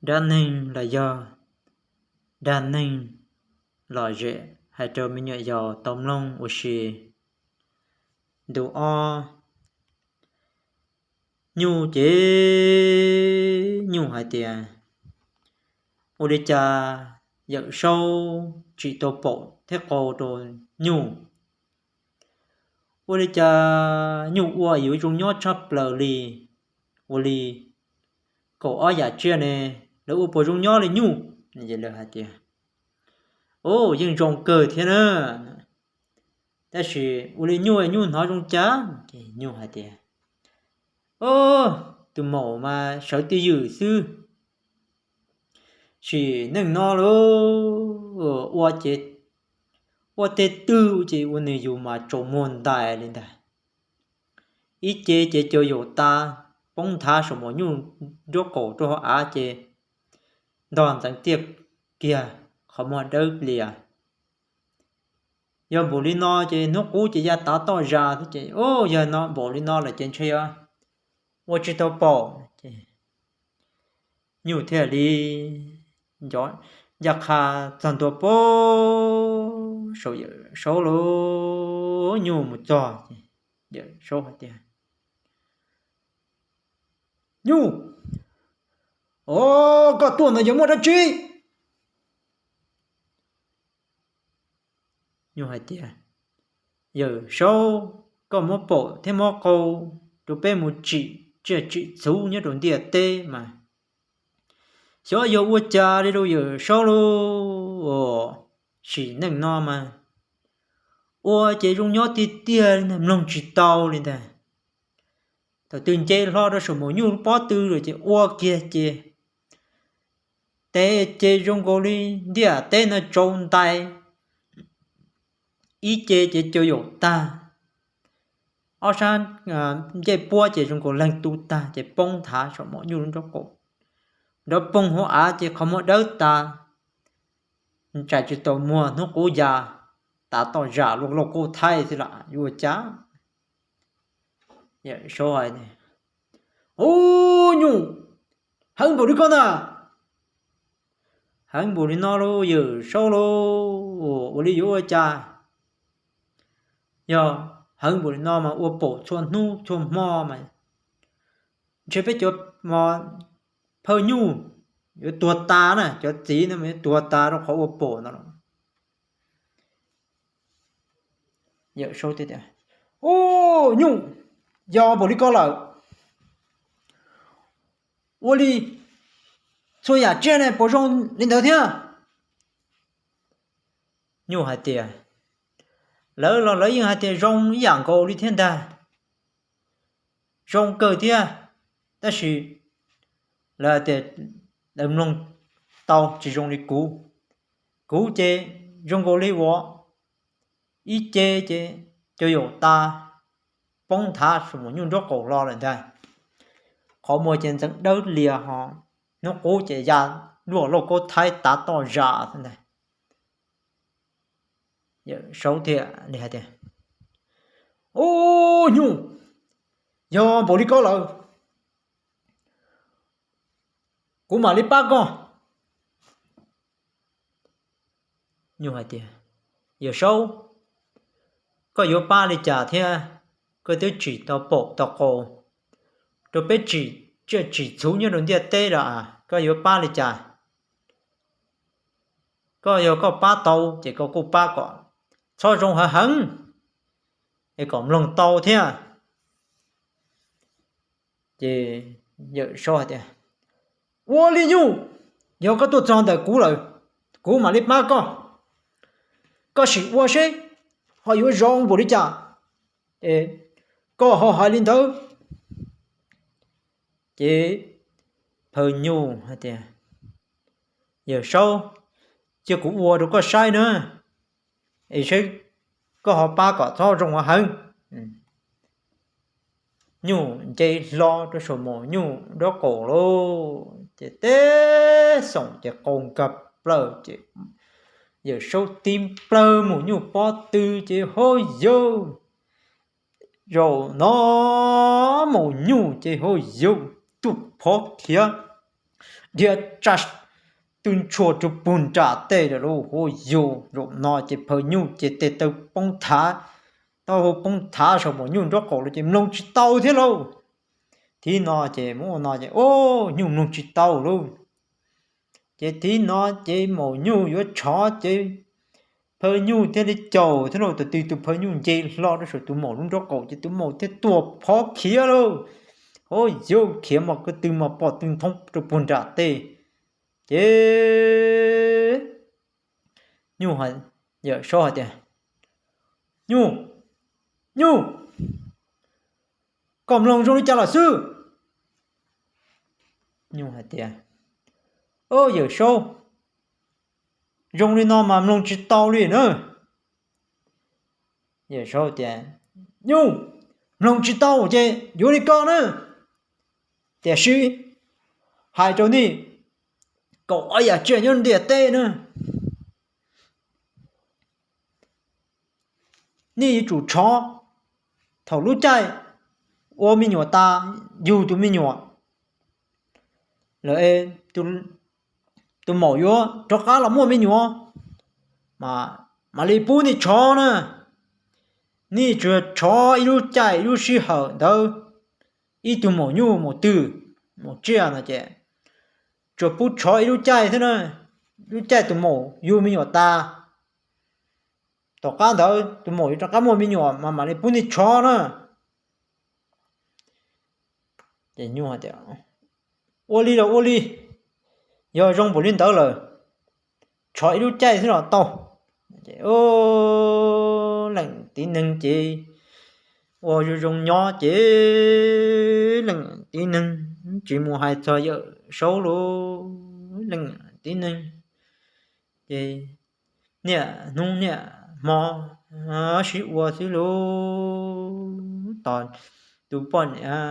Dab neeg los yog dag neeg lom zem hais rau me nyuam yaus tau mloog ua si. Ntu ob. Nyuj ces nyuj hais tias, ua li cas Yawm Saub tsis tau paum thiab qau rau nyuj? Ua li cas nyuj ua yuav zoo nyob tshaj plaws li? Ua li kaum ob yam tsiaj ne, lawv ua puas zoo nyob li nyuj? Lawv hais tias, u, yeej zoo kawg thiab na. Tab sis ua li nyuj, nyuj hnov zoo cas? Nyuj hais tias, o, tus maum mas sawv twj ywm xwb. Sim neej no lauj, ua ces, ua tej twg ces ua nws yus mas tsaus muag ntais li ntag. Ib ce ces cua yaum tas, poob nthav saum maum nyuj nraub qaum rau hauv av ces ntog ntxeev tiaj kiag, qhov muag dawb lias. Yog npaum li no ces hnub qub ces ya tav toj zas thiab ces, o, yog no npaum li no lawm ces ntshe yuav ua tsis tau paum. Nyuj thiaj li ncaj qha txog ntua pem saum Yawm Saub lauj. Nyuj mus txog ces Yawm Saub hais tias, nyuj, o, koj tuaj ntawd yog muaj dab tsi? Nyuj hais tias, Yawm Saub, koj muab paum thiab muab qau rau peb mus tsim tsiaj tsim txhu nyob rau ntiaj teb mas xyov yog ua cas li rau Yawm Saub lauj. Sim neej no mas ua ces zoo nyob tiag tiag li ntag, mloog tsis tau li ntag. Thaum twg nce hlo rau saum maum nyuj lub pob tw lawm ces ua kiag ces tes ces zoo nkaus li ntiaj teb no tsaus ntais. Ib ce ces cua yaum tag, ob sab ncej puab ces zoo nkaus leeg tu tag ces poob nthav saum maum nyuj lub nraub qaum, nrov poog hauv av ces qhov muag dawb tas, tsam tsis tau muag hnub qub ya tav toj zam luaj lauj kaub thaib xwb lam yuav ua cas. Yawm Saub hais, u, nyuj, heev npaum li koj na. Heev npaum li no lauj Yawm Saub lauj, ua li yuav ua cas? Yog heev npaum li no mas ua paum txhua hnub txhua hmo mas ntshe peb cov phawj nyuj yuav tuag tas na, cov txiv no mas yuav tuag tas rau qhov ua paum no los. Yawm Saub tias, u, nyuj, yog npaum li koj lawm, ua li txhua yam tsiaj ne puas zoo li ntawd thiab? Nyuj hais tias, lawv los lawv yeej hais tias zoo ib yam nkaus li thiab ntag. Zoo kawg thiab, tab sis lawv tias lawv mloog tau tsis zoo li kuv. Kuv ces zoo nkaus li uas ib ce ces cua yaum tas, poob nthav saum maum nyuj nraub qaum los lawm ntag. Qhov muag ces ntxeev dawb lias ho, hnub qub ces ya luaj lauj kaub thaib tav toj zam ntag. Yawm Saub thiaj li hais tias, u, nyuj, yog npaum li koj lawm, kuv mam li pab koj. Nyuj hais tias, Yawm Saub, koj yuav pab li cas thiab? Koj twb tsim tau paum tau qau rau peb tsim tsiaj tsim txhu nyob rau ntiaj teb los, koj yuav pab li cas? Koj, yog koj pab tau ces koj kuj pab kom txhob zoo heev heev, es kom mloog tau thiab. Ces Yawm Saub hais tias, ua li nyuj, yog koj tuaj txog ntawm kuv lawm, kuv mam li pab koj. Koj sim ua seb ho yuav zoo npaum li cas, koj ho hais li ntawd. Ces phawj nyuj hais tias, Yawm Saub, cia kuv ua rau koj saib na, es seb koj ho pab kom txhob zoo heev. Nyuj nce hlo rau saum maum nyuj nraub qaum lauj, ces teb xoom ces qau nkag plaws ces Yawm Saub tib nplawg maum nyuj pob tw ces hauj yauj, zaum no maum nyuj ces hauj yauj tuj phob khiav, dhia tsa tw ntshua rau puag nram tej lawm lauj. Huab yug, zaum no ces phaw nyuj ces tes taw poob thav, taub hau poob thav saum maum nyuj nraub qaum lawm ces mloog tsis tau thiab lauj. Thib no ces muab ua no ces, o, nyuj mloog tsis tau lauj. Ces thib no ces maum nyuj yuav tshov ces phaw nyuj thiaj li caum thiab lauj. Thaum twg tus phaw nyuj nce hlo rau saum tus maum lub nraub qaum ces tus maum thiaj tuam phov khiav lauj. Huab yug, khiav mas ko tw mas pom tw nthoob rau puag nram tej. Ces nyuj, Yawm Saub hais tias, Nyuj, nyuj, koj mloog zoo li cas lawm xwb? Nyuj hais tias, O Yawm Saub, zoo li no mas mloog tsis tau li na. Yawm Saub tias, Nyuj, mloog tsis tau ces yuav li ko na. Tiam sis hais rau nej kaum ob yam tsiaj nyob ntiaj teb na, nej yuav tsum tshov thaum lub caij ua me nyuam tas, yug tus me nyuam lawm, tus maum yuav rov qab los muaj me nyuam, mam li pub nej tshov na. Nej tsuas tshov ib lub caij ib lub sij hawm ntawd, ib tug maum nyuj maum twg, maum tsiaj no ces tsuas pub tshov ib lub caij xwb na, lub caij tus maum yug me nyuam tas. Tom qab ntawd tus maum yuav rov qab muaj me nyuam mas mam li pub nej tshov na. Ces nyuj hais tias, Ua li los ua li, yog zoo npaum li ntawd lawm, tshov ib lub caij xwb los tau. Leej tib neeg ces ua zoo zoo nyob ces leej tib neeg tsis mus hais txog Yawm Saub lauj. Leej tib neeg ces niaj hnub niaj hmo sib ua xwb lauj. Tos tus poj niam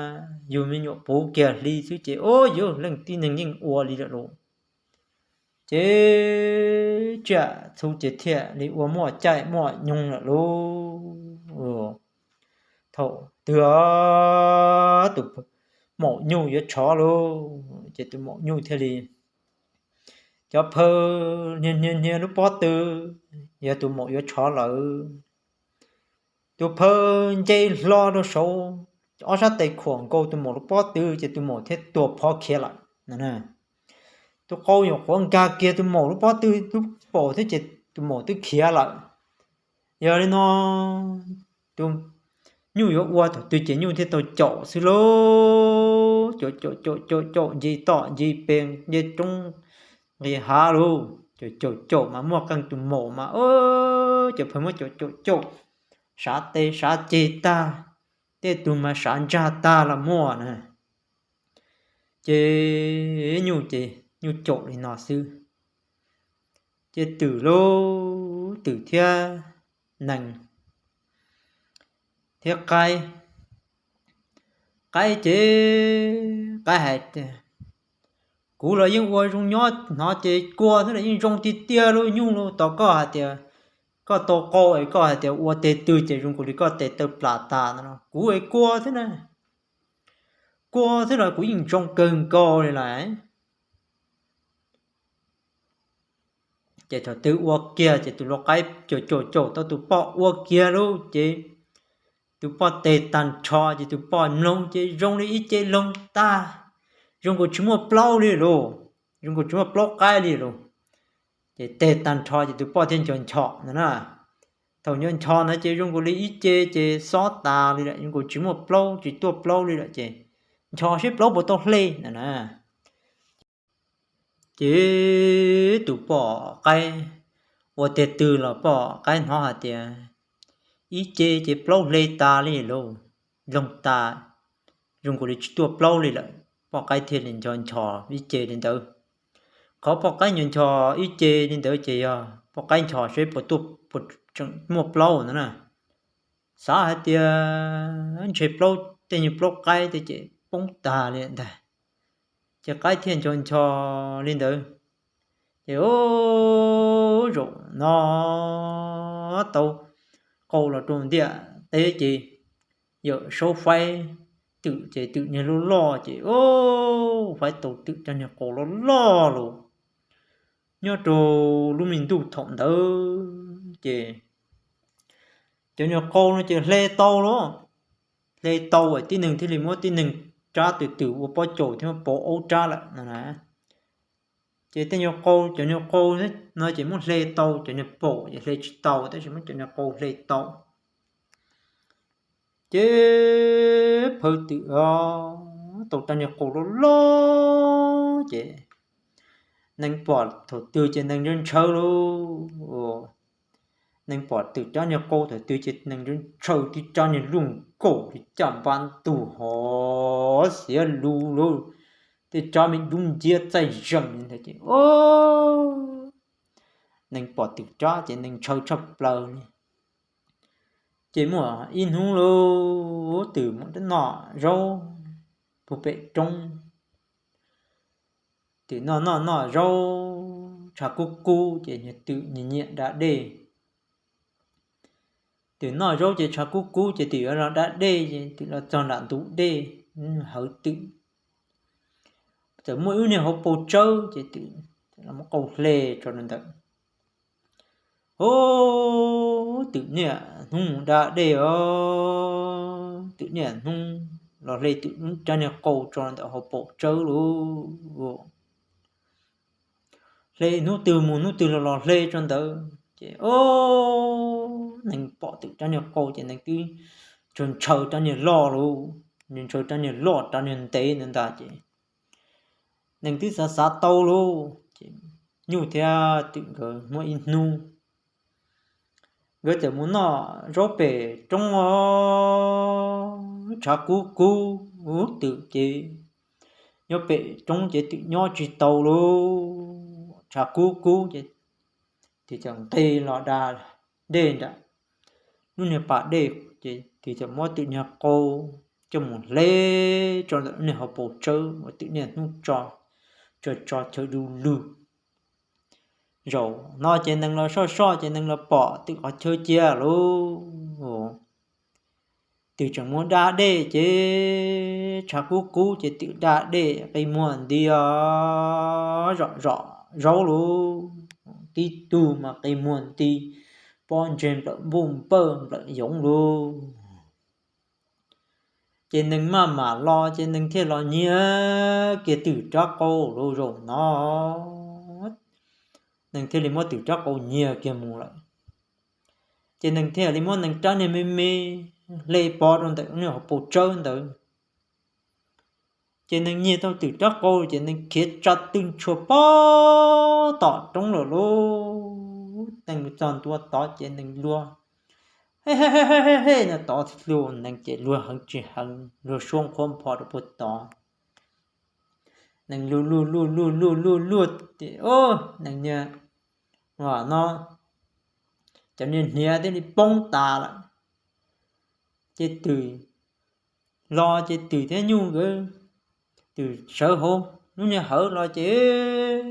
yug me nyuam puv kiag hli xwb ces, o, yog leej tib neeg yeej ua li lawm lauj. Ces tsiaj txhu ces thiaj li ua muaj caij muaj nyoog lawm lauj. Thaum twg tus maum nyuj yuav tshov lauj, ces tus maum nyuj thiaj li cov phaw hnia hnia hnia lub pob tw, yog tus maum yuav tshov lawm. Tus phaw nce hlo rau saud, ob sab tes khuam nkaus tus maum lub pob tw ces tus maum thiaj tuag phov khiav lawm. Tus qau nyuam qhuav nkag kiag tus maum lub pob tw lub paum thiab ces tus maum twb khiav lawm. Yog li no tus nyuj yuav ua thaum twg ces nyuj thiaj tau caum xwb lauj. Caum caum caum caum caum nce toj nce pes nce roob nqis hav lauj. Caum caum caum mas muaj qee tus maum mas, cov phaw muab caum caum caum, sav tes sav ceg tag, tej tug mas sav ntsag tag los muaj na. Ces nyuj ces nyuj caum li no xwb. Ces twm lauj, twm thiab nees thiab qaib. Qaib ces qaib hais tias, kuv los yeej ua zoo nyob hnov ces kua xwb los yeej zoo tiag tiag lauj nyuj lauj. Tos koj hais tias koj tau qau es koj hais tias ua tes tw ces zoo nkaus li koj tes taw plam tas no, kuv es kua xwb na, kua xwb los kuv yeej zoo kawg nkaus li lawm. Ces thaum twg ua kiag ces tus lau qaib caum caum caum tau tus poj ua kiag lauj ces tus poj tes tag nrho ces tus poj mloog ces zoo li ib ce loog tag, zoo nkaus tsis muaj plaub li lauj, zoo nkaus tsis muaj plaub qaib li lauj. Ces tes tag nrho ces tus poj thiaj nco nchos ntawd na. Thaum nco nchos ntawd ces zoo nkaus li ib ce ces xob tas li lawm, zoo nkaus tsis muaj plaub tsis tuaj plaub li lawm ces nchos seb plaub puas tau hle ntawd na. Ces tus poj qaib ua tes tw los poj qaib hnov hais tias ib ce ces plaub hle tas li lauj, loog tas, zoo nkaus li tsis tuaj plaub li lawm. Poj qaib thiaj li nco nchos ib ce li ntawd. Qhov poj qaib nco nchos ib ce li ntawd ces yog poj qaib nchos seb puas tuaj, puas tseem muaj plaub ntawd na. Xav hais tias ntshe plaub, tej nyuag plaub qaib tej ces poob tag li ntag. Ces qaib thiaj nco nchos li ntawd. Ces zaum no tau qau los rau ntiaj teb ces Yawm Saub faib twm ces twm niag loj loj ces, o, faib tau twm cov niag qau loj loj los nyob rau lub me ntuj thaum ntawd ces cov niag qau no ces hle tau los, hle tau tib neeg thiaj li muab tib neeg rab twm twm ua pob caus thiab pauv aub rab lawm no na. Ces tej nyuag qau, cov nyuag qau no ces muab hle tau, cov nyuag paum ces hle tsis tau, tab sis muab cov nyuag qau hle tau. Ces phaw twm tau rab niag qau loj loj ces neeg pom thaum twg ces neeg ntshaw ntshaw lauj. Neeg pom twm rab niag qau thaum twg ces neeg ntshaw ntshaw tib rab niag luj nkaus li caj npab ntug hov xiav lug lauj, tej rab me dub nciab txaij zeem li ntawd ces, o, neeg pom twm rab ces neeg ntshaw tshaj plaws li. Ces muaj ib hnub lauj, twm mus noj zaub puag pem roob. Twm noj noj noj zaub tshav kub kub ces twm nyiam nyiam da dej. Twm noj zaub ces tshav kub kub ces twm yuav los da dej ces twm los txog nram ntug dej, hawv twm txawm muaj ib lub niag hauv paus tsawb ces twm los muab qau hle tso rau ntawd. O, twm niaj hnub mus da dej os, twm niaj hnub los hle twm rab niag qau tso ntawm hauv paus tsawb lauj. Hle hnub twg mus hnub twg los los hle tso ntawd ces, o, neeg pom twm rab niag qau ces neeg twb ntshaw ntshaw rab niag loj lauj, ntshaw rab niag loj rab niag ntev ntawd ntag ces neeg twb xav xav tau lauj. Ces nyuj thiab twm nkawd muaj ib hnub nkawd txawm mus noj zaub pem roob os, tshav kub kub, twm ces nyob pem roob ces twm nyob tsis tau lauj, tshav kub kub ces twm txawm nqis los da dej nram lub niag pas dej ces twm txawm muab twm niag qau coj mus hle tso ntawm lub niag hauv paus tsawb uas twm niaj hnub tso, tso tso chaw du lug. Zaum no ces neeg los soj soj ces neeg los pom twm qhov chaw cia lauj. Twm tseem mus da dej ces tshav kub kub ces twm da dej qi muag nti os, zom zom zaub lauj, tib tug mas qi muag nti, pob ntseg nplawm npuj npawj nplawm yoov lauj. Ces neeg maj mam los ces neeg thiaj los nyiag kiag twm rab qau lauj. Zaum no neeg thiaj li muab twm rab qau nyiag kiag mus lawm. Ces neeg thiaj li muab neeg rab niag me me hle pov rau ntawm lub niag hauv paus tsawb ntawd. Ces neeg nyiag tau twm rab qau ces neeg khiav tsa twj ntshua pog tom roob lawm lauj. Neeg mus txog ntua tod ces neeg luag he he he no tod, luag neeg ces luag heev tsis heev, luag suab nqhuab npho rau puag tod. Neeg luag luag luag luag luag luag luag ces neeg niag no cov niag hniav thiaj li poob tas lawm. Ces twm los ces twm thiab nyuj nkawd, twm sawv hauv lub niag hawv los ces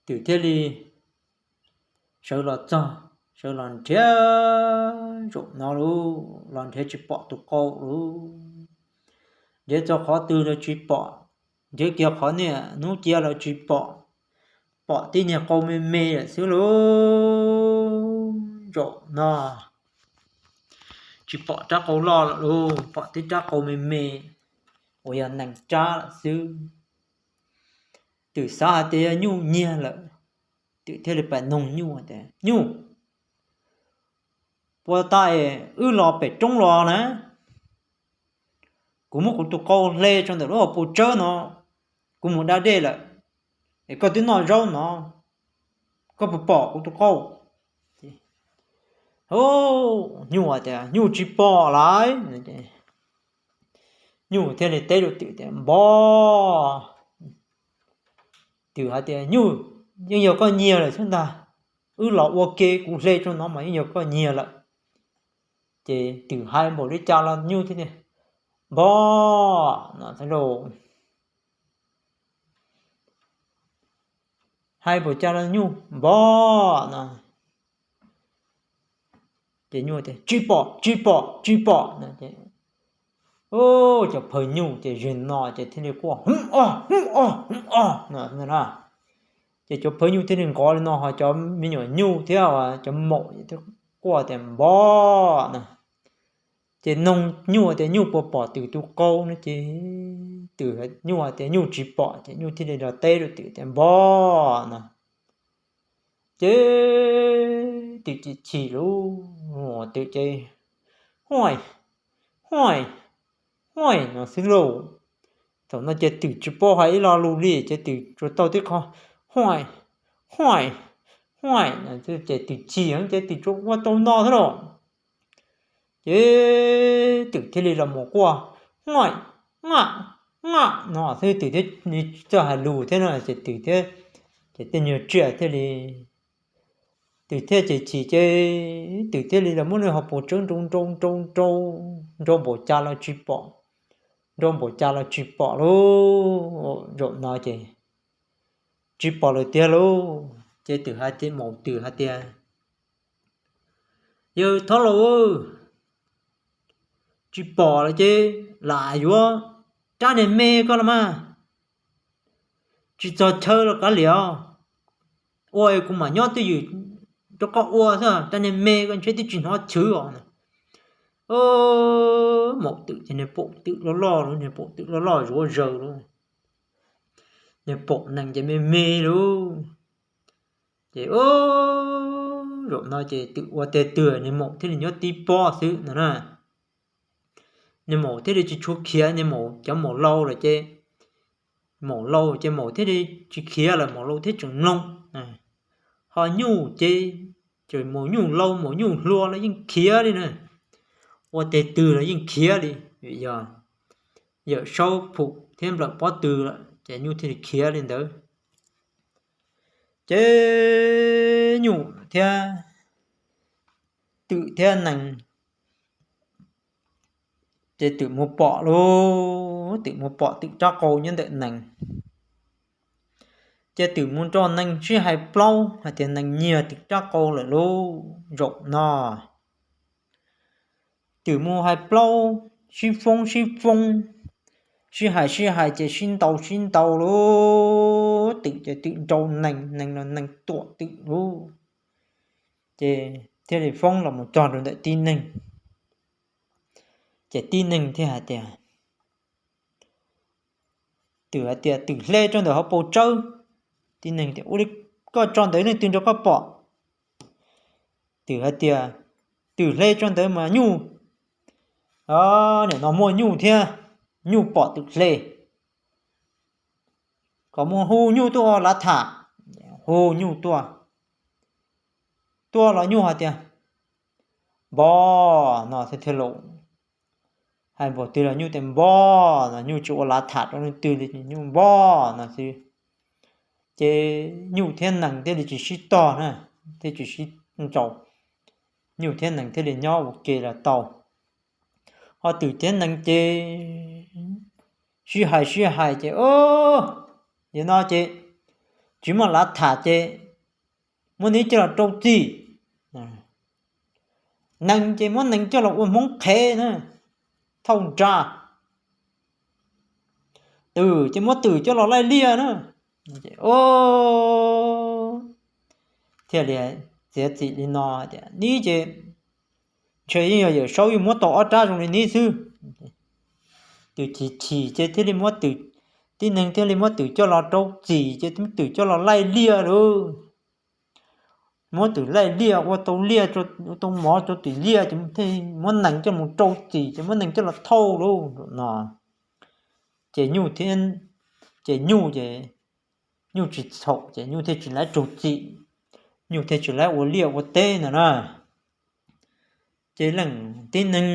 twm thiaj li sawv los txog, sawv los nrhiav zaum no lauj, los nrhiav tsis pom tus qau lauj. Nrhiav txog qhov twg los tsis pom, nrhiav kiag qhov niaj hnub cia los tsis pom, pom tib niag qau me me lawm xwb lauj. Zaum no tsis pom rab qau loj lawm lauj, pom tib rab qau me me uas yog nees rab lawm xwb. Twm xav hais tias yog nyuj nyiag lawm, twm thiaj li pam noog nyuj tias, Nyuj, puas tas es wb los pem roob los na, kuv muab kuv tus qau hle tso ntawm lub hauv paus tsawb no, kuv mus da dej lawm, es koj twb noj zaub no, koj puas pom kuv tus qau? Nyuj tias, Nyuj tsis pom lauj. Nyuj thiaj li teb rau twm tias, Npog. Twm hais tias, Nyuj, yeej yog koj nyiag lawm xwb ntag, wb los ua ke kuv hle tso no mas yeej yog koj nyiag lawm. Ces twm hais npaum li cas los nyuj thiaj tias, Npog no. Hais npaum cas los nyuj npog no. Ces nyuj tias, Tsis pom, tsis pom, tsis pom no ces cov phaw nyuj ces zig no ces thiaj li quaj, Hum o, hum o, hum o no na. Ces cov phaw nyuj thiaj li nqov li no, ho cov me nyuam nyuj thiab cov maum thiaj quaj tias, Npo no. Ces noog nyuj tias nyuj puas pom twm tus qau no ces twm, nyuj tias nyuj tsis pom ces nyuj thiaj li los teb rau twm tias, Npo no. Ces twm chim chim lauj, twm ces, Huaj, huaj, huaj no xwb lauj. Thaum no ces twm tsis paub hais ib lo lus li ces twm tsuas tau tib qho, Huaj, huaj, huaj no ces twm chim ces twm tsuas ua tau no xwb lauj. Ces twm thiaj li los mus quaj, Huaj, huaj, huaj no xwb, twm thiaj li tsis txawj hais lus thiab no ces twm thiab, ces tej nyuag tsiaj thiaj li, twm thiaj chim chim ces twm thiaj li los muab lub hauv paus tsawb nrau nrau nrau nrau, nrau npaum cas los tsis pom, nrau npaum cas los tsis pom lauj. Zaum no ces tsis pom lawm tiag lauj. Ces twm hais tias, maum twm hais tias, Yawg thab laus, tsis pom lawm ces lam yuav rab niag me ko los mas, tsis txog chaw los kav liam, ua kuv mam nyob twj ywm rau koj ua xwb, rab niag me ko ntshe twb tsis hnov chwv os. Maum twm ces niag paum twm loj loj lauj, niag paum twm loj loj zuav zaws lauj, niag paum nees ces me me lauj. Ces zaum no ces twm ua tes twg niag maum thiaj li nyob tib pob xwb no na. Niag maum thiaj li tsis tshua khiav, niag maum cov maum laus lawm ces, maum laus ces maum thiaj li tsis khiav lawm, maum laus thiaj tseem mloog. Ho nyuj ces, ces maum nyuj laus maum nyuj hluas los yeej khiav li na. Ua tes twg los yeej khiav li, vim yog Yawm Saub Phum thiab Nplawm Pob Tw lawm ces nyuj thiaj li khiav li ntawd. Ces nyuj thiab, twm thiab nees, ces twm mus pom lauj, twm mus pom twm rab qau nyob ntawm nees. Ces twm mus nrog nees sib hais plaub hais tias nees nyiag twm rab qau lawm lauj. Zaum no twm mus hais plaub, sib foob sib foob, sib hais sib hais ces sib ntaus sib ntaus lauj. Twm ces twm nrau nees, nees los nees tuam twm lauj. Ces thiaj li foob los mus txog rau ntawm tib neeg. Ces tib neeg thiaj hais tias, twm hais tias, Twm hle tso ntawm hauv paus tsawb. Tib neeg tias, Ua li koj tso ntawd leej twg nrog koj pom? Twm hais tias, Twm hle tso ntawd mas nyuj, nim no muaj nyuj thiab, nyuj pom twm hle, kom mus hu nyuj tuaj ua lav tham. Hu nyuj tuaj, tuaj los nyuj hais tias, Npo no thiaj thiaj los. Hais npaum twg los nyuj tias, Npo no, nyuj tsis ua lav tham rau leej twg li, nyuj npo no xwb. Ces nyuj thiab nees thiaj li tsis sib tog na, thiaj tsis sib ntaus, nyuj thiab nees thiaj li nyob ua ke los tau. Ho twm thiab nees ces sib hais sib hais ces, Nim no ces tsis muaj lav tham ces muab neb coj los rau txim. Nees ces muab nees coj los ua hmoob qhev na, thauj nra. Twm ces muab twm coj los laij liaj na. Thiaj li txiav txim li no tias, Neb ces ntshe yeej yog Yawm Saub yeej muab tau ob rab zoo li neb xwb. Twm chim chim ces thiaj li muab twm, tib neeg thiaj li muab twm coj los rau txim ces muab twm coj los laij liaj lauj. Muab twm laij liaj ua tau liaj, ua tau mov rau twm liaj ces thiaj muab nees coj mus rau txim ces muab nees coj los thauj lauj no. Ces nyuj thiab, ces nyuj ces, nyuj tsis txhaum ces nyuj thiaj tsis laib rau txim, nyuj thiaj tsis laib ua liaj ua teb ntawd na. Ces leej tib neeg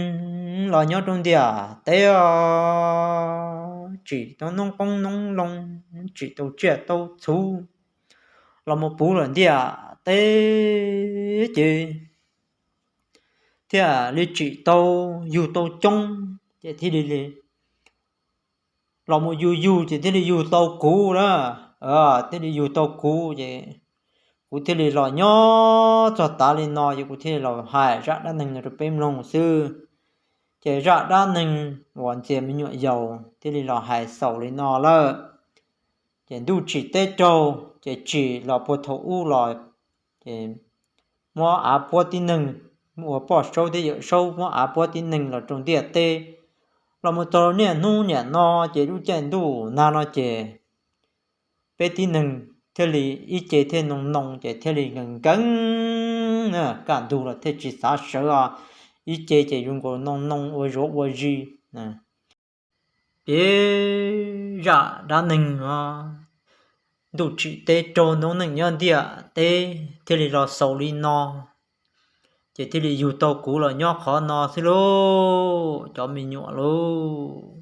los nyob rau ntiaj teb os, tsim tau noob qoob noob loo, tsim tau tsiaj tau txhu, los mus puv lawm ntiaj teb ces thiaj li tsim tau, yug tau coob ces thiaj li los mus yug yug ces thiaj li yug tau kuv na. Thiaj li yug tau kuv ces Kuv thiaj li los nyob txog tav li no ces kuv thiaj li los hais zaj dab neeg no rau peb mloog xwb. Ces zaj dab neeg uas ntxias me nyuam yaus thiaj li los hais xaus li no lawm. Ces ntuj tsim teb raug, ces tsim los puag thaum ub los, ces muab av puab tib neeg, ua poj saub thiab yawm saub muab av puab tib neeg los rau ntiaj teb. Los mus txog niaj hnub niam no, ces lub caij ntuj nag no ces peb tib neeg thiaj li ib ce thiaj noo noo, ces thiaj li nkees nkees, kaj ntug los thiaj tsis xav sawv os. Ib ce ces zoo nkaus noo noo ua zuav ua zis. Peb zaj dab neeg os, ntuj tsim teb raug noob neej nyob ntiaj teb thiaj li los xaus li no. Ces thiaj li yug tau kuv los nyob qhov no xwb lauj, cov me nyuam lauj.